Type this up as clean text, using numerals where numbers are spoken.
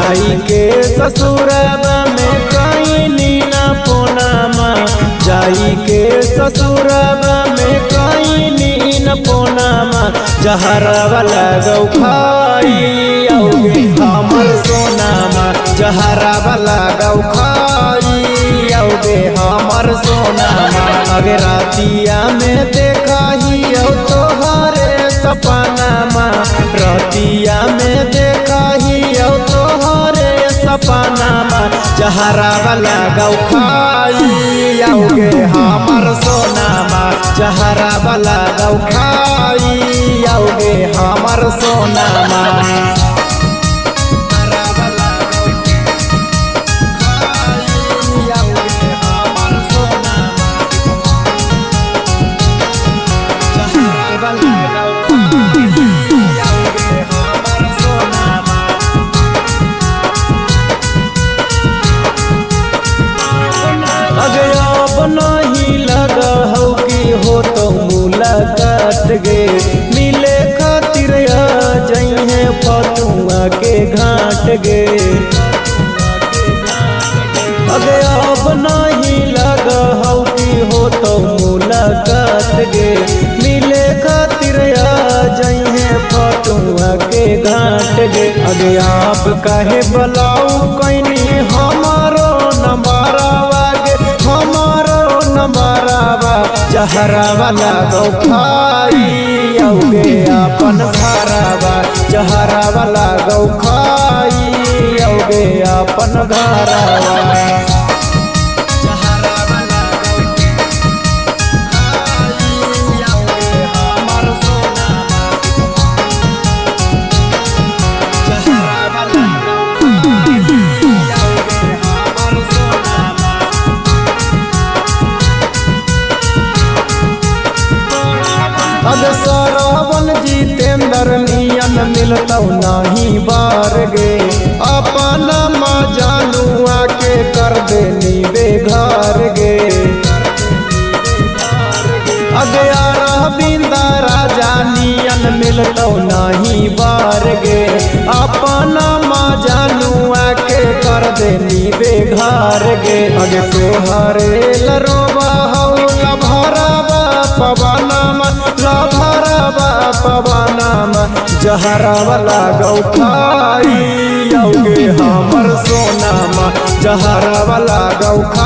जाई के ससुरबा में कहीं ना पोनामा, जाई के ससुरबा में कहीं न पोनामा। जहरवा लगौ खाई औगे हमर सोनामा, जहरवा लगौ खाई औगे हमर सोनामा। अगे रातिया में देखाही औ तोहरे सपनामा, रतिया में देखाही औ तोहरे सपनामा। जहरवा लगौ खाई औगे हमर सोनामा, जहरवा लगौ खाई औगे हमर सोनामा। अगे अब नहीं लगा हौ कि हो तो मुलाकात गे, मिले खातिर आ जइहे फतुआ के घाट गे। अगे अब नहीं लगा हौ कि हो तो मुलाकात गे, मिले खातिर आ जइहे फतुआ के घाट गे। अगे आप काहे बलाऊ कैनी हमारो नंबरवा गे, हमारो नंबरवा। जहरवा लगौ खाई औगे अपन घरवा, जहरवा लगौ खाई औगे अपन घरवा। अब सरवन जितेंद्र नियन मिलतौ नहीं बार गे, अपन मजानुआ के कर देनी बेघर गे। अगे बिंदा राजा नियन मिलतौ नहीं बार गे, अपन मजानुआ के कर देनी बेघर गे। अगे तोहरे लरोबा हौ लभरबा पवनमा, लभरबा पवनमा। जहरवा लगौ खाई औगे हमर सोनामा, जहरवा लगौ खाई।